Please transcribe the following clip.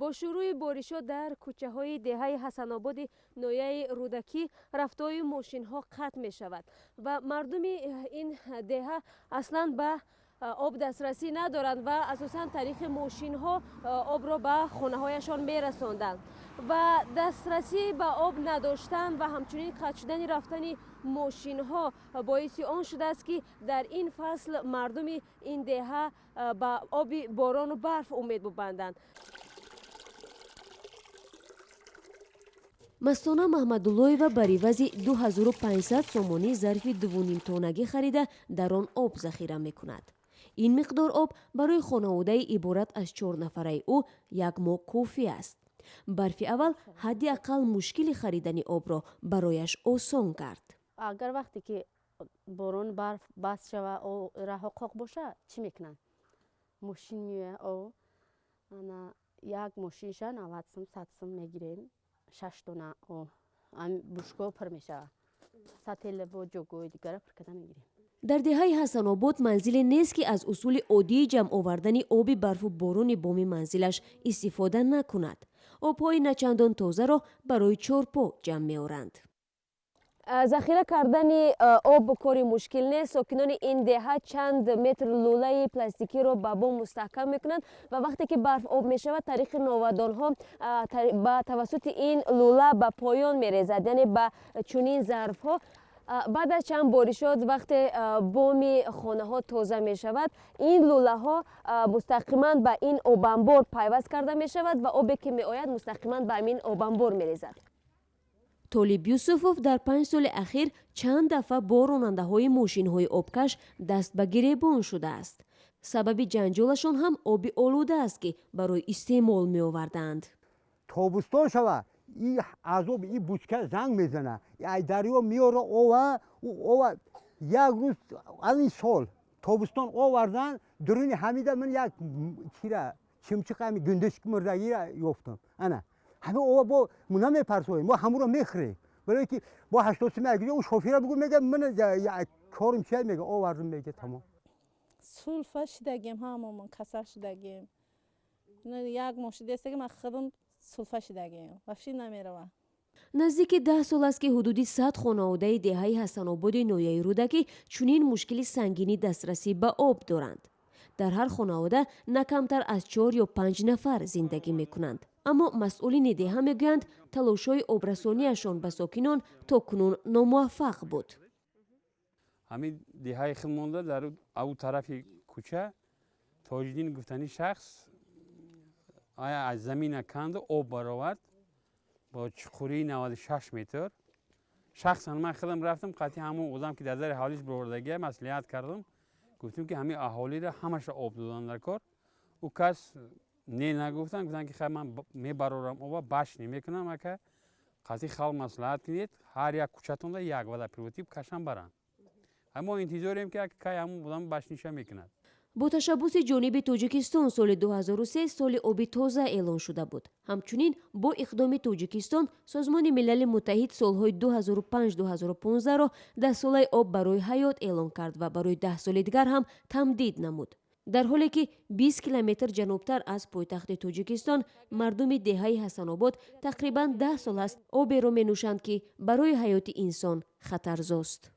Бо шурӯи боришот дар кӯчаҳои деҳаи Ҳасанободи ноҳияи Рӯдакӣ рафтуои мошинҳо қатъ мешавад ва мардуми ин деҳа аслан ба об дастрасӣ надоранд ва асосан тариқи мошинҳо обро ба хонаҳояшон мерасонданд. Ва дастрасӣ ба об надоштан ва ҳамчунин қатъ шудани рафтани мошинҳо боиси он шудааст, ки дар ин фасл мардуми ин деҳа ба оби борону барф умед бубанданд. Мастона Маҳмадуллоева бар ивази 2500 сомонӣ зарфи дувунимтоннагӣ харида, дар он об захира мекунад. Ин миқдор об барои хонаводаи иборат аз чор нафараи ӯ як моҳ кофӣ аст. Барфи аввал ҳадди ақал мушкили харидани обро барояш осон кард. Агар вақте ки борон, барф бас шава, раҳо қоқ боша, чӣ мекунанд? Мошин меояд, об ана як мошинша 90 сум, 100 сум мегирем. Шаш дона бушкоҳ пур мешавад, сател бо ҷогои дигара пур карда мегирем. Дар деҳаи Ҳасанобод манзиле нест, ки аз усули оддии ҷамъ овардани оби барфу борони боми манзилаш истифода накунад. Обҳои начандон тозаро барои чорпо ҷамъ меоранд. Захира кардани об кори мушкил нест. Сокинони ин деҳа чанд метр лӯлаи пластикиро ба бом мустаҳкам мекунанд ва вақте ки барф об мешавад, тариқи новадонҳо ба тавассути ин лӯла ба поён мерезад, яъне ба чунин зарфҳо. Баъд аз чанд боришот, вақте боми хонаҳо тоза мешавад, ин лӯлаҳо мустақиман ба ин обанбор пайваст карда мешавад ва обе ки меояд, мустақиман ба ҳамин обанбор мерезад. Толиб Юсуфов дар 5 соли ахир чанд дафъа бо ронандаҳои мошинҳои обкаш даст ба гиребон шудааст. Сабаби ҷанҷолашон ҳам оби олуда аст, ки барои истеъмол меоварданд. Тобистон шава, и азоб, и бучка занг мезана, ай дарё меора ова, ова як рӯз аз ин сол тобистон овардан, дуруни ҳамида ман як чира чимчиқ, ҳами гундишк мурдагира ёфтам. Ана ҳама ова бо мо намепарсоем, мо ҳамуро мехӯрем, барое ки бо 80 сум агиҷо ӯ шофера бугу, мега ман корум чия, мега овардум, мега тамом. Сулфа шидагем, ҳамамон касал шидагем. Як моҳ шидастаги ман худам сулфа шидагем, вообще намерава. Наздики 10 сол аст, ки ҳудуди 100 хонаводаи деҳаи Ҳасанободи ноҳияи Рӯдакӣ чунин мушкили сангини дастрасӣ ба об доранд. Дар ҳар хонавода на камтар аз чор ё панҷ нафар зиндагӣ мекунанд, аммо масъулини деҳа мегӯянд, талошҳои обрасонияшон ба сокинон то кунун номуваффақ буд. Ҳамин деҳаи худ монда, дар ав тарафи кӯча Тоҷиддин гуфтани шахс ая аз замина канду об баровард бо чуқурии 96 метр. Шахсан ман худам рафтам, қатъи ҳамон одам, ки дар дари ҳавлиш бировардагия, маслиҳат кардам, гуфтем, ки ҳамин аҳолиро ҳамаша об додан дар кор. Ӯ кас не нагуфтан, гуфтан, ки хай, ман мебарорам оба, баш намекунам, ака, қатъи халқ маслиҳат кунед, ҳар як кӯчатонда як водопровод кашам баранд. Мо интизорем, ки кай ҳамон одам башниша мекунад. Бо ташаббуси ҷониби Тоҷикистон соли 2003 соли оби тоза эълон шуда буд. Ҳамчунин бо иқдоми Тоҷикистон Созмони Милали Муттаҳид солҳои 2005-2015-ро даҳсолаи об барои ҳаёт эълон кард ва барои 10 соли дигар ҳам тамдид намуд. Дар ҳоле ки 20 километр ҷанубтар аз пойтахти Тоҷикистон мардуми деҳаи Ҳасанобод тақрибан 10 сол аст оберо менӯшанд, ки барои ҳаёти инсон хатарзост.